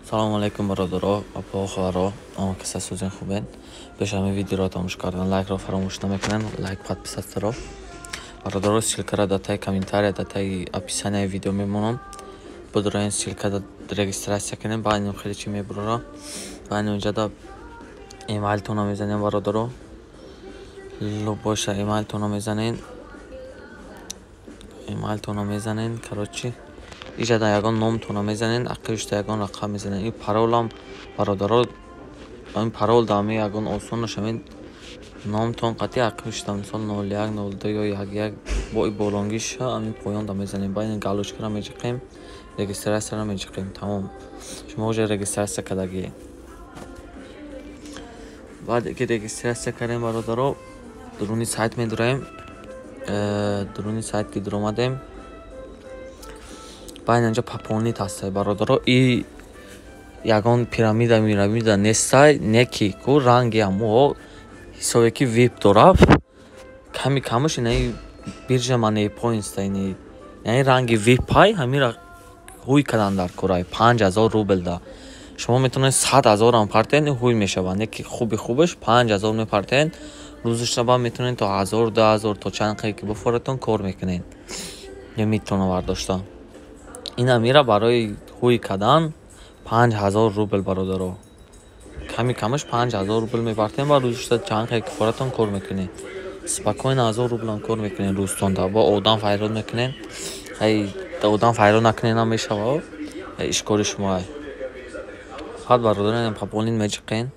Салому алайкум, бародаро, апо, хоҳаро, ама каса сӯзен хубен. Пеш ҳамин видеоро тамошо кардан лайкро фаромӯш намекунен, лайк, подписатсияро. Бародаро, ссылкаро дар таги комментария, дар таги описанияи видео мемонам. Бидроен, ссылкада регистрация кунем, баъд инам хеле чӣ мебурора. Баъд инҷа эмайлтонро мезанем, бародаро. Любойша эмайлтонро мезанен. Эмайлтонро мезанен, короче. Иҷада ягон номтонро мезанен, ақибишта ягон рақам мезанен. Ин паролам, бародаро, ин парол да ҳами ягон осонаш ҳамин номтон қатъи ақибишта, мисол 01, 02 ё 11 бо болонгиша ҳамин поёнда мезанем. Баъд ин галочкаро меҷиқем, регистрацияро меҷиқем, тамом. Шумо уже регистрация кардагиед. Баъде ки регистрация кардем, бародаро, дуруни сайт медураем. Дуруни сайт ки дуромадем, баъд инҷа пополнить ҳастай, бародаро. И ягон пирамида мирамида нестай, не ки ку ранги ҳамоҳо ҳисобе ки вип дорад, ками камаш инаи биржа Money Points яъне ранги вип ҳай, ҳамира ҳуй кардан дар кораи 5000 рубл да. Шумо метавонед 100 000-ам партен, ҳуй мешавад, не ки хуби хубаш 5000 мепартен, рӯзашна баъд метавонед то 1000, 2000, то чанд қае ки бифоратон кор мекунед. Лимиттонро бардошта. Ин амира барои ҳуй кардан 5000 рубл, бародаро. Ками камаш 5000 рубл мепартем, баъд рӯзашта чанд қае ки форатон кор мекунед. Спокойно 1000 рублам кор мекунед рӯзтонда. Бо одам файрод мекунед. Ҳай, одам файрод накунед ҳам мешавад. Ишкори шумоай. Фақат, бародаро, пополнить меҷиқен.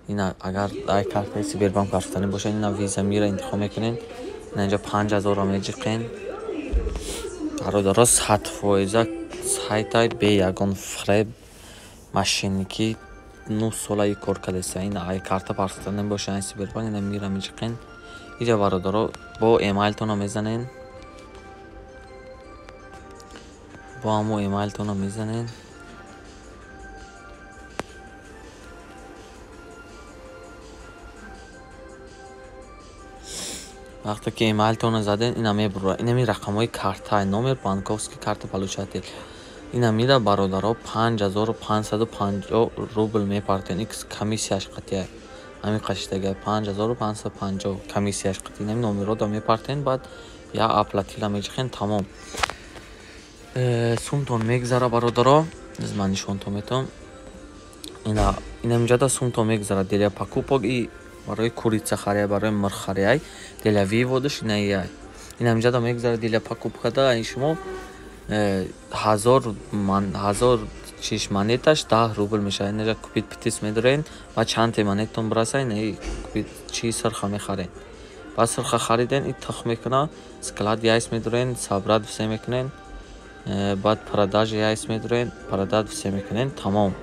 Ина агар ай картаи Сбербанк рафтанӣ бошад, ина виза мира интихоб мекунед. Ина инҷа 5000-ро меҷиқен. Бародаро, 100% сайтай бе ягон фиреб, мошенникӣ, 9 сола и кор кардеста. Ина ай карта партофтанӣ бошад, ай Сбербанк, ина мира меҷиқен. Иҷа, бародаро, бо эмайлтонро мезанен. Бо ҳамо эмайлтонро мезанен. Вақте ки эмайлтонро заден, ина мебурад. Инами рақамҳои карта, номер банковский карта получатель. Ина мира, бародаро, 5550 рубл мепартен. Икс комиссияш қатъия. Ҳамин қашидага 5550 комиссияш қатъи. Инами номерҳо да мепартен, баъд я оплатить-ра меҷиқен, тамом. Сумтон мегзара, бародаро. Ман нишонтон метавам. Ина инаминҷада сумтон мегзара. Для покупок и барои курица хария, барои мирх харияй, для выводаш инаияй. Инаминҷада мегзара для покупка да ин шумо 1000 чиш монеташ 10 рубл мешавад. Инаҷа купить птиц медорен ва чанте монетатон бираса, инаи купить чи сирха мехарен. Баъд сирха хариден, и тухм мекуна, склад яйц медорен, собрать все мекунен, баъд продажа яйц медорен, продать все мекунен, тамом.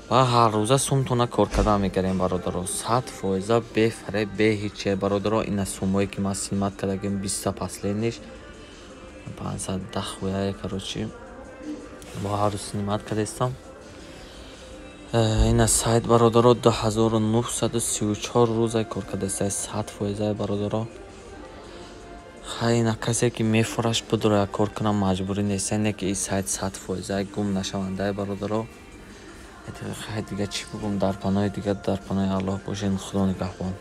Ва ҳар рӯза сумтона кор кардан мегарем, бародаро. 100% бефареб, бе ҳиче, бародаро. Ина суммое ки ман снимать кардагим, биста последниш 510 хуяе, короче. Бо ҳар рӯз снимать кардестам. Ина сайт, бародаро, 2934 рӯза кор кардеста, 100%, бародаро. Хай, ина касе ки мефураш бидурая кор кунам, маҷбурӣ нест, не ки ин сайт 100% гум нашавандае, бародаро. Хай, дига чӣ бигӯм, дар паноҳи дига, дар паноҳи Аллоҳ бошед, Худо нигаҳбон.